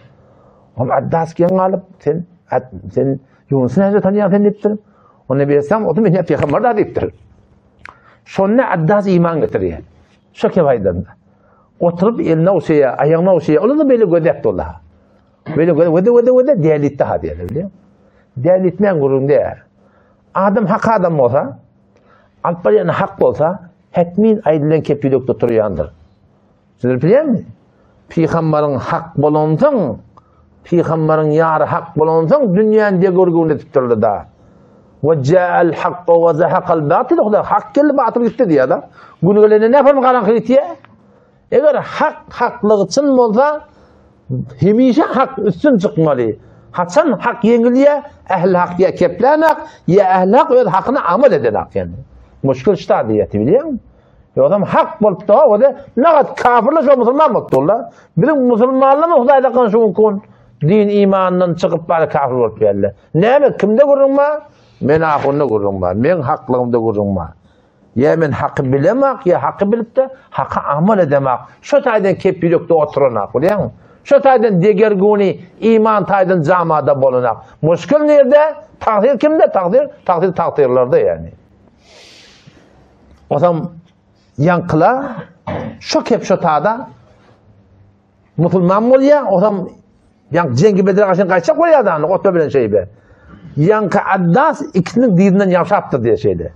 Speaker 1: Hom Addas geň galyp, sen sen Ýunusy näde tanýaň sen diýipdir. Onda bilsem, o da men pygamber da diýipdir. Şonda Addas iman getirýär. Şo kebaýdan. Oturyp eline ogşaýar, aýagyna ogşaýar. Olar da beýle gözäp dola. Beýle göze wede wede wede dälitdi ha diýýär, bilýär. Dälitmän gürrüň däl. Adam hak adam bolsa, alyp barýan hak bolsa, Hetmin aýdylan kep ýürekde turýandyr. Sizler bilýärmi? Pygambaryň hak bolansoň, pygambaryň ýary hak bolansoň dünýäni degörgün edipdirdi da. Ve ca'al hakka ve zahaqal batil. Huda hak geldi, batyl gitdi diýýär da. Gün gelende näme garaňky gitýär? Eger hak haklygy çyn bolsa, hemişe hak üstün çykmaly. Haçan hak ýeňilýär, ähli hak ýa keplän hak, ýa ähli hak öz hakyny amal eden hak ýani. Muşkil şta diýýär, bilýäňmi? Ýogsam hak bolup da, o da nagat kafirler şo musulman bolup durlar. Biziň musulmanlarymyz Hudaýda kan şu gün din imanyndan çykyp bary kafir bolup geldi. Näme kimde gürrüň bar? Men ahunda gürrüň bar. Men haklygymda gürrüň bar. Ýa men haky bilemak, ýa haky bilip-de, haka amal edemak. Şo taýdan kep ýürekde oturanak, bilýäňmi? Şo taýdan degerguni iman taýdan jamada bolanak. Muşkil nirde? Tagsyr kimde? Tagsyr, tagsyr tagtyrlarda ýani. Osam ýaňkyla şo kep şo tada Musulman bolýar, osam ýaňky Jengi Bedre garşy gaýtjak bolýar da, Otba bilen Şeýbe. Ýaňky Addas ikisiniň dyzyndan ýagşapdyr diýe şeýle.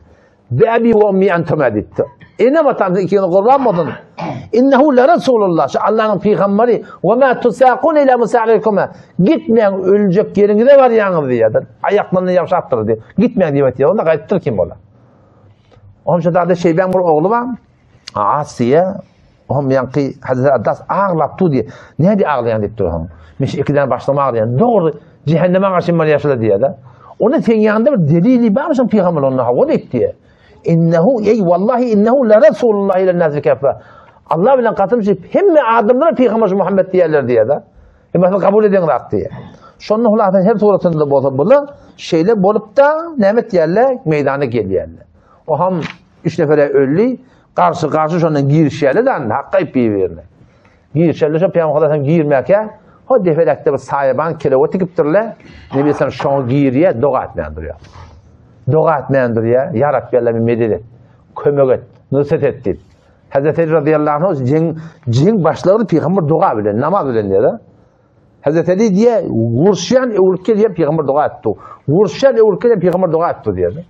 Speaker 1: Bi abi we ummi entuma diýipdir. Enem atam ikiniň gurban bolsun. Innehu la Rasulullah, şu Allah'ın pygamberi. We ma tusaqun ila musaqikuma. Gitmäň öljek ýeriňize barýaňyz diýýär. Aýaklaryndan ýagşapdyr diýip. Gitmäň diýip aýtýar. Onda gaýtdyr kim olar. Onça da Şeýbäň bir ogly bar. Asiýa Ohm ýaňky Hazreti Addas aglap dur diýe. Näde aglaýan diýip dur ohm. Men şu ikiden başlama aglaýan. Dogry cehenneme garşy barýar şular diýýär-de. Onda seň ýanynda bir delili barmy şoň pygamber onda hawa diýip diýe. Innehu ey wallahi innehu la rasulullah ila nas kafa. Allah bilen kasam içip hemme adamlara pygamber Muhammed diýerler diýýär-de. Hemmesini kabul eden zat diýýär. Şonda hulasy her suratynda bolsa bular şeýle bolup-da näme etýärler? Meýdana gelýärler. Oham üç nefere öldi. Garşy garşy şondan girişýärler de hakka aýyp bir-birine. Girişerler şo Pygamber Hudaýdan girmäkä, ho defelekde bir saýaban kelewe tikipdirler. Nebi sen şoňa girýär, doga etmän durýar. Doga etmän durýar, ýa Rabbi Allah medet et, kömek et, nusret et diýip. Hazreti Ali radıyallahu anh jeň jeň başlady Pygamber doga bilen, namaz bilen diýär. Hazreti Ali diýär, uruşýan öwrüp gelýär Pygamber doga etdi. Uruşýan öwrüp gelýär Pygamber doga etdi diýär.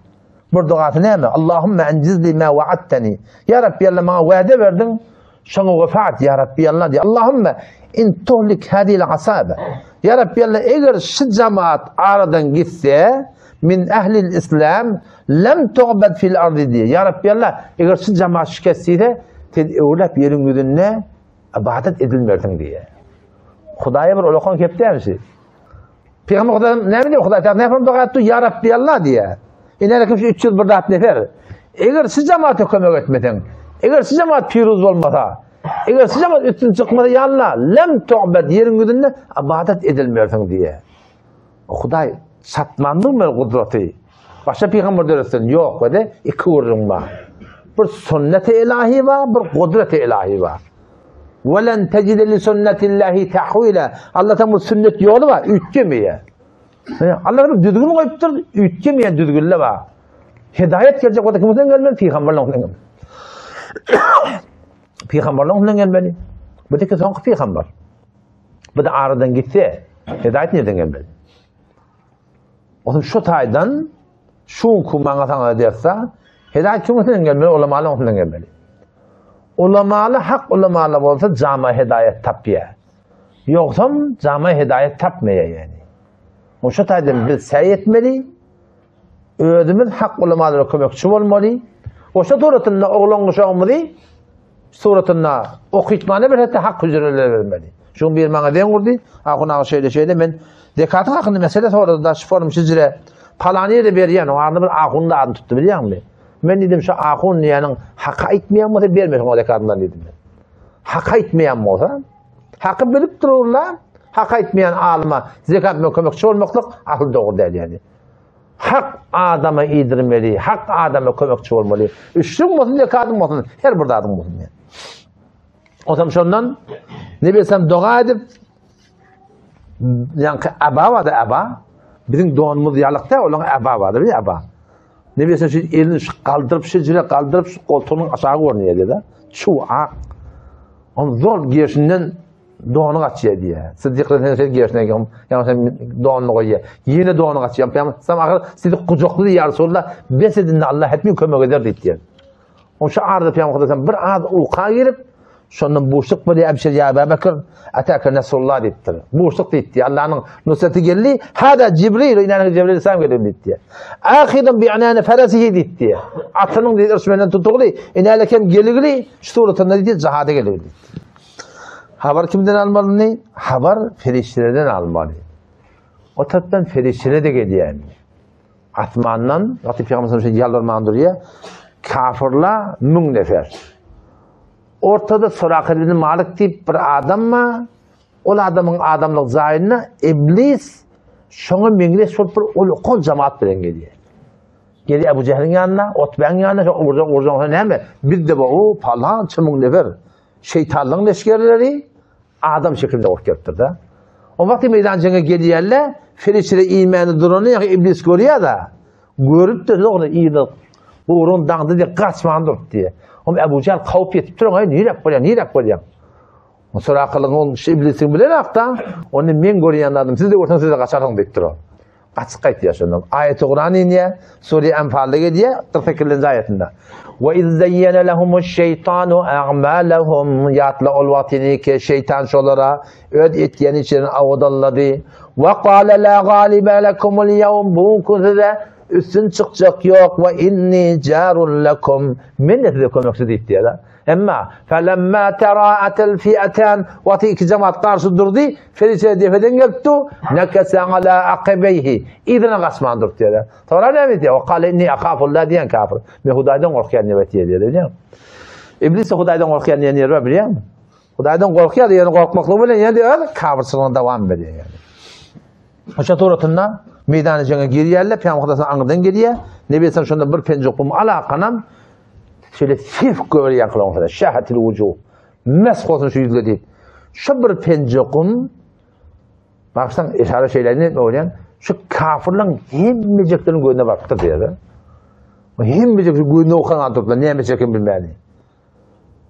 Speaker 1: Bir dogasy näme? Allahumma enjizli ma wa'adtani. Ya Rabbi Allah maňa wada berdiň, şoňa wefa et ya Rabbi Allah diýär. Allahumma in tuhlik hadil asaba. Ya Rabbi Allah eger şu jamaat aradan gitse min ehlil islam lem tu'bad fil ardi diýär. Ya Rabbi Allah eger şu jamaat şikest diýse, sen öwlap ýeriň ýüzünde ibadet edilmersiň diýär. Hudaýa bir olakan kepdämsi. Pygamber Hudaý näme diýýär? Hudaý Taala näme doga etdi? Ýa Rabbi Allah diýýär. Ine kim şu 301 zat nefer. Eger şu jamaata kömek etmeseň, eger şu jamaat piruz bolmasa, eger şu jamaat üstün çykmasa, ýa Allah, lem tu'bad ýeriň ýüzünde ibadat edilmersiň diýýär. Hudaý çatmandyr mı gudraty? Başga pygamber döretsin. Ýok, wede iki gürrüň bar. Bir sünneti ilahi bar, bir gudreti ilahi bar. Welen tejide li sünnetillahi tahwila. Allah'tan bir sünnet ýoly bar, üýtgemeýär. Allah bir düzgün goýupdyr, üýtgemeýän düzgünler bar. Hidaýat geljek bolsa kimden gelmeli? Pygamberden gelmeli. Pygamberden gelmeli. Bu da soňky pygamber. Bu da aradan gitse, hidaýat nereden gelmeli? Onuň şu taýdan şu günki maňa saňa derse, hidaýat kimden gelmeli? Ulamalardan gelmeli. Ulamaly hak ulamaly bolsa jama hidaýat tapýar. Ýogsam jama hidaýat tapmaýar ýani. O şu taýdan biz säý etmeli. Özümiz hak ulamalara kömekçi bolmaly. Oşa suratynda oglan guşagymyzy suratynda okytmana bir hetde hak hüjreler bermeli. Şuň bir maňa deň urdy. Ahun aga şeýle şeýle men zekatyň hakynda mesele sorady da şu forum şijre palany ýere berýän o arada bir ahun da adyny tutdy bilýäňmi? Men diýdim şu ahun diýeniň haky aýtmaýan bolsa bermesin o zekatyndan diýdim men. Haky aýtmaýan bolsa Haky bilip dururlar, hak aýtmaýan alyma zekat bilen kömekçi bolmaklyk asyl dogry däl ýaly. Hak adama iýdirmeli, hak adama kömekçi bolmaly. Üçlüň bolsun, zekatyň bolsun, her bir zadyň bolsun. Yani. Osam şondan ne bilsem doga edip ýaňky aba bardy aba. Biziň donumyz ýalykda, olaň aba bardy, bir aba. Ne bilsem şu elini şu galdyryp, şu jire galdyryp, şu goltugynyň aşagy görünýär diýdi. Çuw ak. Ol zor gerşinden dony gaçýar diýýär. Siddik sen sen gerşine ýa sen donyny goýýar. Ýene dony gaçýar. Pygamber sen ahyr sizi gujakly ýa Resulullah bes edin Allah hetmi kömek eder diýdi. Ol şu arada Pygamber sen bir az uka girip şondan buşluk bolýar Ebşir ýa Ebu Bekir ataka Nasrullah diýipdir. Buşluk diýipdi. Allah'yň nusreti geldi. Hada Jibril inanı Jibril sen geldi diýipdi. Ahidan bi'nani farasihi diýipdi. Atynyň diýip irşmenden tutugly. Inälekem geligli Şu suratynda diýdi, jihada gelip diýdi. Habar kimden almalyny? Habar perişdelerden almaly. O tarapdan perişdeler de gelýär. Asmandan, wagty Pygamber sallallahu ýalbarman durýar. Kafirler 1000 nefer. Ortada Suraka ibn Malik diýip bir adam bar. Ol adamyň adamlyk jaýynda iblis şoňa meňzeş bolup bir uly jemaat bilen gelýär. Gelýär Ebu Jähliň ýanyna, Otbäň ýanyna, şo urjak urjaň näme? Bizde bu o palança müň nefer şeýtanlygyň leşgerleri adam şekilinde bolup gelipdir-de. O wagty meýdan jeňe gelýärler, ferişteler iýmäni durany ýa iblis görýär-de, görüp-de ony yzyna gurun daňdy diýip gaçman durup diýýär. Oňa Ebu Jähl kowup ýetip duran, "Eý, niräk bolýaň, niräk bolýaň?" Surakylygyň ol iblisiň bilen akda, ony men görýän zadym, siz-de görseňiz siz-de gaçarsyňyz diýip duran. Gaçyp gaýtýar şondan. Aýaty Kuran inýär, Sure Enfalda gelýär, 48-nji aýatynda. Wa iz zayyana lehumuş şeytanu a'malahum ýatla ol wagtyny ki şeytan şolara öz etýän işlerini awdallady. Wa qala la galiba lekumul yawm bu gün size üstün çykjak ýok we inni jarun lekum men de size kömekçi diýip diýýär. Emma felemma teraatel fi'atan wagty iki jemaat garşy durdy, ferişte depeden gelipdi, nekese ala akibeyhi yzyna gaçman durdy diýýär. Soňra näme diýýär? Wa kale inni akafullah diýen kafir. Men Hudaýdan gorkýan diýip diýýär, bilýäňmi? Iblis Hudaýdan gorkýan diýen ýeri bar, bilýäňmi? Hudaýdan gorkýar diýen gorkmaklygy bilen ýene diýýär, kafirçiligine dowam edýär ýani. Şo suratynda meýdana jeňe girýärler, Pygamber Hudaýdan aňyrdan gelýär. Nebi şonda bir penje gum alakanam Şeýle sef görýän kylan bolsa, şähetil wujuh. Mes bolsun şu ýüzle diýip. Şu bir penje gum Baksaň eşara şeýle ne bolýan? Şu kafirleň hemmejekleriniň gözüne barypdyr diýýär. Hemmejek şu gözüne okan adamlar näme çeken bilmäni.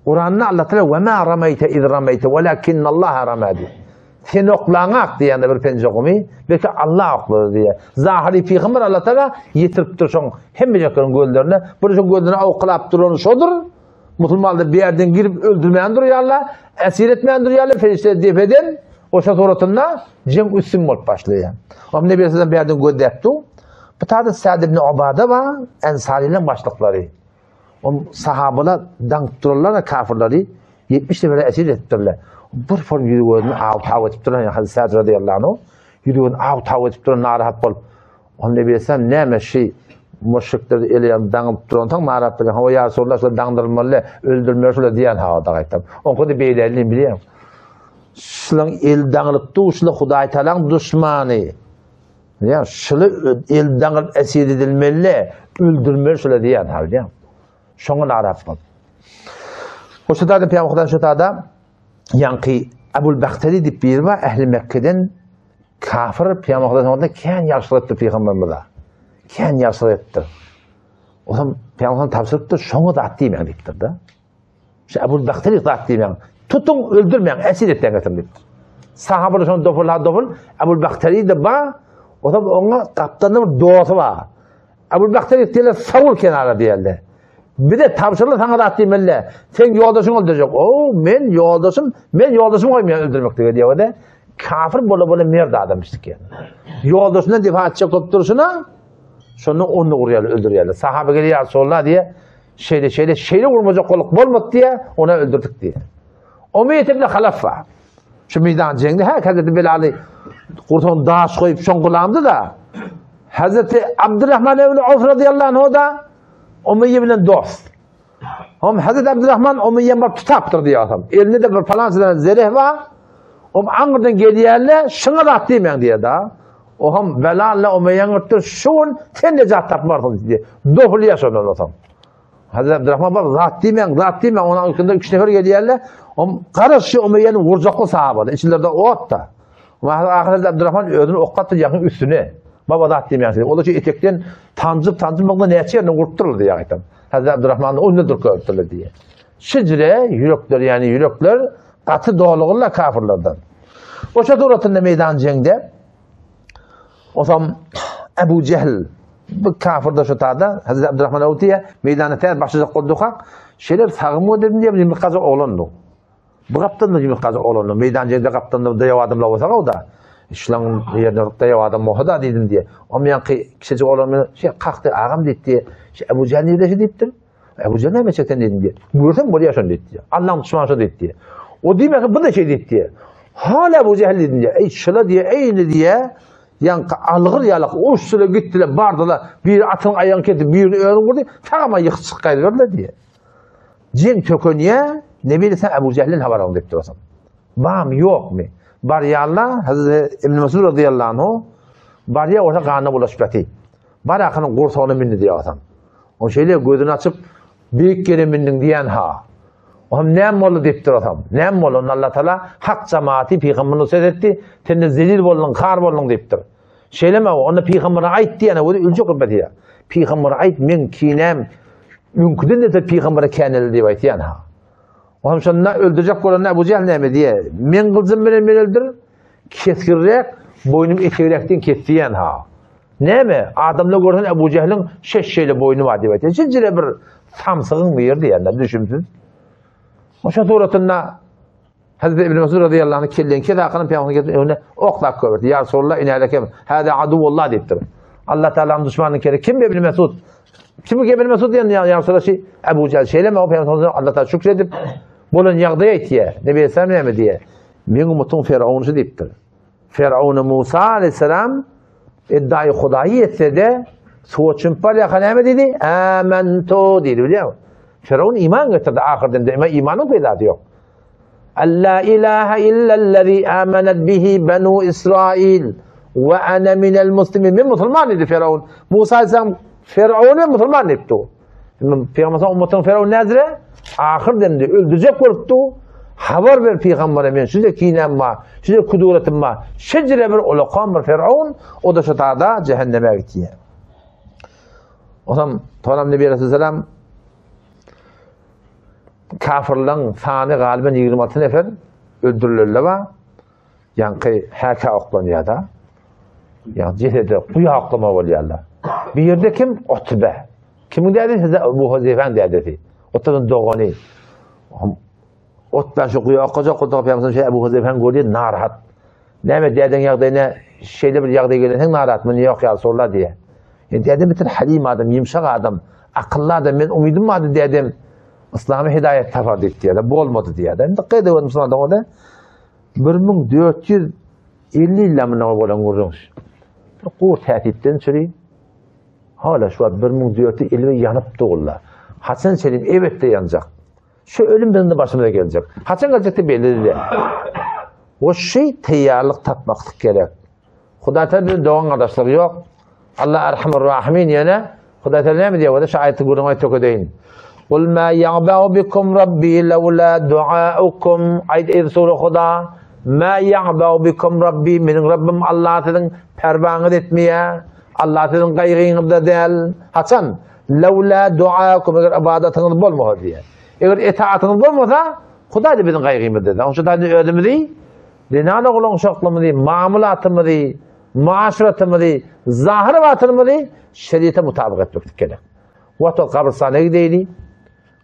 Speaker 1: Kuranda Allah Teala ve ma ramayte iz ramayte velakinnallaha rama diýýär. Sen oklaňak diýende bir penje gumy, belki Allah oklady diýýär. Zahyry pygamber Allah Teala ýetiripdir şoň hemmejekleriň gözlerine. Bir şoň gözlerine awkylap duran şodur. Musulmanlar bir ýerden girip öldürmän durýarlar, esir etmän durýarlar, perişde depeden oşa suratynda jeň üstün bolup başlaýar. Om Nebi Aleyhisselam bir ýerden gözläp dur. Bu taýda Sa'd ibn Ubada bar, Ensarylaryň başlyklary. Ol sahabalar daňyp durarlar kafirleri 70 nefere esir edipdirler. Bir form ýüzi gözüni aw taw edip duran Hazreti Sa'd radiyallahu anhu ýüzi gözüni aw taw edip duran narahat bolup Ol Nebi Aleyhisselam näme şi müşrikler eli daňyp duransoň narahat bolýan. Hawa ýa Resulullah şolar daňdyrylmaly, öldürmeli şolar diýen hawada gaýtam. Oňka da beýle bilýän. Şulaň eli daňylyp dur, şular Hudaý Tagalaň duşmany. Ýa şuly el daňyp esir edilmeli, öldürmeli şuly diýýär halda. Şoňa narahat bol. O şu da Peygamber şu da ýaňky Ebul Bahteri diýip biri bar, ähli Mekke'den kafir Peygamber soňunda kän ýagşylyk etdi Peygamberimize. Kän ýagşylyk etdi. O zaman Peygamber tabşyrypdyr, şoňa zat diýmäň diýipdir da. Şu Ebul Bahteri zat diýmäň. Tutuň, öldürmäň, esir etmäň getir diýipdir. Sahabalar şony doful ha doful, Ebul Bahteri de bar, o zaman oňa gapdalda bir dosty bar. Ebul Bahteri diýerler, sawul kenara diýerler. Bize tabşyryldy saňa zat diýmeli. Sen ýoldaşyňy öldürjek. O, men ýoldaşym, men ýoldaşymy goýmaýan öldürmeklige diýýär-de. Kafir bola-bola merd adam işdik ýa. Ýoldaşyndan difa etjek bolup durşuna, şonda ony urýarlar, öldürýärler. Sahaba gelýär, Resulullah diýýär, şeýle şeýle şeýle urmajak bolup bolmady diýýär, ony öldürdik diýýär. Umeýet ibn Halaf bar. Şu meýdan jeňde hä Hazreti Bilaly gursagyna daş goýup şoňkulandy-da. Hazreti Abdurrahman ibn Awf radiyallahu anhu da Umeýye bilen dost. Hom Hazreti Abdurrahman Umeýye bir tutapdyr diýýär. Elinde de bir falançadan zereh bar. Hom aňyrdan gelýärler, şuňa zat diýmäň diýýär da. O hem belalla Umeýye gurtdur, şu gün sen nejat tapmarsyň diýdi. Dofulýar şondan bolsa. Hazreti Abdurrahman bak zat diýmäň, zat diýmäň, onuň üstünde üç nefer gelýärler. Hom garaş şu Umeýýeni vurjakly sahabalar, içlerinde ot da. Ahyr Abdurrahman özüni okgatdy ýakyň üstüne. Baba zat diýmäň diýdi. Olar şu etekden tanjyp tanjyp muňda näçe ýerine urupdyrlar diýýär aýtam. Hazreti Abdurrahman onu durup görüpdirler diýýär. Şijre ýürekler ýani ýürekler gaty dolugyrlar kafirlerden. Oşa suratynda meýdan jeňde Osam Ebu Jehl bu kafir da şu tada Hazreti Abdurrahman Awtiýe meýdana täz başlajak boldukak şeýle sagym dedim diýip ýumurtgaja oglandy. Bu gapdan da ýumurtgaja oglandy. Meýdan jeňde gapdan da daýaw adamlar bolsa da şulaň ýerine daýaw adam bolsa da diýdim diýe. Om ýaňky kiçijik oglan meni şey kakdy agam diýdi diýe. Şu Ebu Jehl nirde şu diýipdir. Ebu Jehl näme etjek sen diýdim diýe. Görsem bolýar şony diýdi diýe. Allaň duşmany şo diýdi diýe. O diýmek bu da şey diýdi diýe. Hala Ebu Jehl diýdim diýe. Ey şula diýe, eýni diýe. Ýaňky algyr ýalak uçdular gitdiler bardylar. Biri atyň aýagyny kesdi, birini özüni urdy. Tagama ýykyp çykyp gaýdyberdiler diýe. Jeň tökenýä, Nebi sen Ebu Jehliň habar al diýip durasyn. Barmy, ýokmy? Barýarlar, Hazreti Ibn Mesud radıyallahu anhu barýar, orta ganyna bulaşyp ýatyr. Bar akynyň gursagyna mindi diýýär. O şeýle gözüni açyp, beýik ýere mindiň diýen ha. O hem näme boldy diýip durasam. Näme boldy? Onda Allah Taala hak jamaati pygamberine söz etdi. Sen de zelil bolduň, kar bolduň diýipdir. Şeýlemi? Onda pygambere aýt diýene özi öljek bolýar diýýär. Pygambere aýt, men kinem öňküden de pygambere käneli diýip aýtýan ha. O hem şonda öldürjek bolanda Ebu Jehl näme diýýär? Men gyljym bilen men öldür, kesgirräk, boýnum etegräkden kes diýen ha. Näme? Adamlar görsen Ebu Jehliň şeş şeýle boýny bar diýip aýtýar. Şinjire bir samsygyň biri diýýärler, düşümsiz. Oşa suratynda Hazreti İbn Mesud radıyallahu anh kellen kes hakyny Peygamber getirip öňüne oklap göberdi. Ya Resulallah inälek hem hada aduvullah diýipdir. Allah Taala'nın düşmanyny kere kim İbn Mesud? Kim İbn Mesud diýen ya, ya Resulallah şey Ebu Cehil şeýlemi o Peygamber Allah Taala şükredip bolan ýagdaýy aýtýar. Nebi Aleyhisselam näme diýýär? Meň ummatym Firavun şu diýipdir. Firavun Musa aleyhisselam iddiaýy Hudaýy etse-de suwa çümüp barýarka näme diýdi? Amantu diýdi bilýärmi? Firavun iman getirdi ahyrdan emma imanyň peýdasy ýok. Alla ilaha illellezi amanat bihi banu Israil we ana minel muslimin. Men musulman diýdi Firavun. Musa aleyhisselam Firavun men musulman diýipdi. Peygamber ummatyň Firavun näzire? Ahyr demde öldürjek bolupdy. Habar ber peygambere men size kinem bar, size kudretim bar. Şecere bir ulakan bir Firavun, o da şu tada cehenneme gitdi. O zaman Tanam Nebi Aleyhisselam kafirlerin sany galiben 26 nefer öldürülenler var. Ýaňky häkä oklanýar-da. Ýa jesede guýa oklama bolýarlar. Bir ýerde kim? Utbe. Kimiň dädesi? Size Ebu Huzeyfäň dädesi. Utbanyň dogany. Utba şu guýa okajak bolsa, Pygamberimiz şeý Ebu Huzeyfäň gördi, narahat. Näme dädeň ýagdaýyna şeýle bir ýagdaý gelensoň narahatmy? Ýok ýa Resulullah diýýär. E, dädem bitir halim adam, ýumşak adam, akylly adam. Men umydym bardy dädem Yslama hidaýat tapar diýip diýýär. Bolmady diýýär. Indi gyýda musulman dogany 1450 ýyl mundan bolan gürrüň. Bir gowy täsipden çüri hala şu wagt 1450 ýanyp durlar. Haçan çelim ebetde ýanjak. Şu ölüm biziň de başymyza geljek. Haçan geljekdi belli däl. O şey teýýarlyk tapmaklyk gerek. Hudaý Taala biziň dogan gardaşlygy ýok. Allah Erhamur Rahimin ýene Hudaý Taala näme diýýär? Şu aýaty gürrüň aýt tökedeýin. Kul ma ya'ba'u bikum rabbi laula duaukum. Aýt eý Resuly Huda, ma ya'ba'u bikum rabbi meniň Rabbim Allah siziň perwaňyz etmeýär. Allah siziň gaýgyňyzda däl. Haçan? Laula duaukum eger ybadatyňyz bolmasa diýýär. Eger etaatyňyz bolmasa, Hudaý-da biziň gaýgymyzda däl. Onuň üçin özümizi zenan oglan uşaklymyzy, mamulatymyzy, maşratymyzy, zahyr batynymyzy şeriýete mutabyk etmeklik gerek. Wagt ol gabrystana gideýli.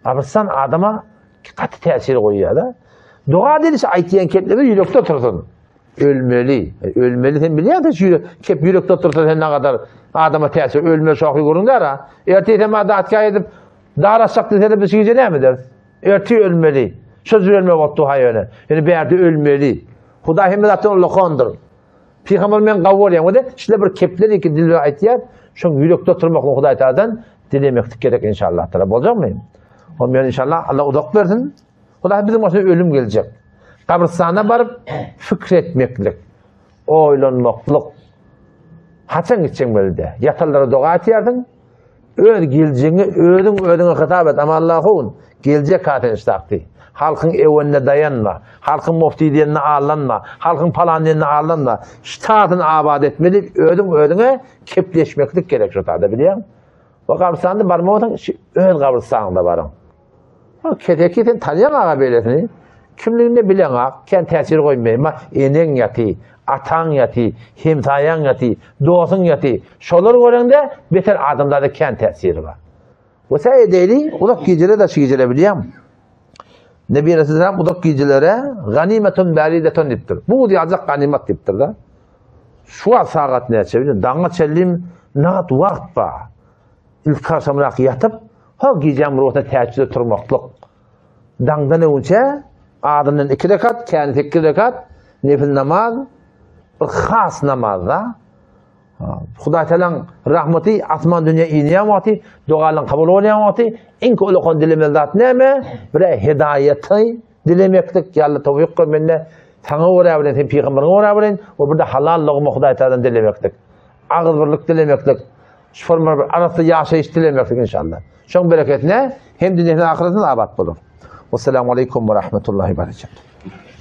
Speaker 1: Gabrystan adama gaty täsir goýýar-da. Doga diýilişi aýtýan kepleri ýürekde otursun. Ölmeli. Ölmeli sen bilýän şu ýürek, kep ýürekde otursa sen nägadar adama täsir ölmeli şohy görüň dara. Ertir sen maňa datga edip dar açjak diýseler biz şu gije näme ederis? Ertir ölmeli. Şo ölmek otdy ha ýöne. Ýöne bärde ölmeli. Hudaý hemme zatdan ulakandyr. Pygamber men gawy bolýan we şile bir kepler iki dilde aýtýar. Şoň ýürekde oturmaklygy Hudaý Taala'dan dilemeklik gerek inşallah taala. Boljakmy? O men inşallah Allah uzak bersin. Hudaý biziň başyna ölüm geljek. Gabrystana baryp fikr etmeklik, oýlanmaklyk. Haçan gitjeň belde? Ýatanlara doga etýärsiň. Öz geljegiňi özüň özüňe hasap et. Ama Allahun geljek haten ştakdy. Halkyň ewenine daýanma. Halkyň mufti diýenine aldanma. Halkyň palan diýenine aldanma. Ştatyny abat etmeli, özüň özüňe kepleşmeklik gerek şu tada bilýäň. O gabrystanda barmasaň, öz gabrystanyňda baryň. O keseki sen tanýaň aga beýlesini. Kimligini bileňak, kän täsir goýmaý. Ma eneň ýaty, ataň ýaty, hemsaýaň ýaty, dosuň ýaty. Şolar göreňde beter adamzada kän täsiri bar. O sen edeýli, uzak gijele daşy gijele bilýäň. Nebi Resulullah uzak gijelere ganimetun baridatun diýipdir. Bu ýazak ganimat diýipdir da. Şu wagt sagat näçe bilýän, daňa çenli nagt wagt bar. Ilki agşamrak ýatyp, ho gijäň bir wagtynda täheçjüde turmaklyk. Daňdan öňçe azyndan iki rekat, käni sekiz rekat nefil namaz, bir has namaz-da. Hudaý Tagalaň rahmaty asman dünýä inýän wagty, dogalaryň kabul bolýan wagty, iň uly dilemeli zat näme? Bir hidaýaty dilemeklik, ýa Allah towfyk ber mende, saňa görä bilen, sen pygamberiňe görä bilen, we bir-de halal logma Hudaý Tagaladan dilemeklik. Agzybirlik dilemeklik. Şu forma bir arassa ýaşaýyş dilemeklik inşallah. Şoň bereketine hem dünýä hem ahyretimiz abat bolar. Wassalamu aleýkum we rahmetullahi we berekatuh.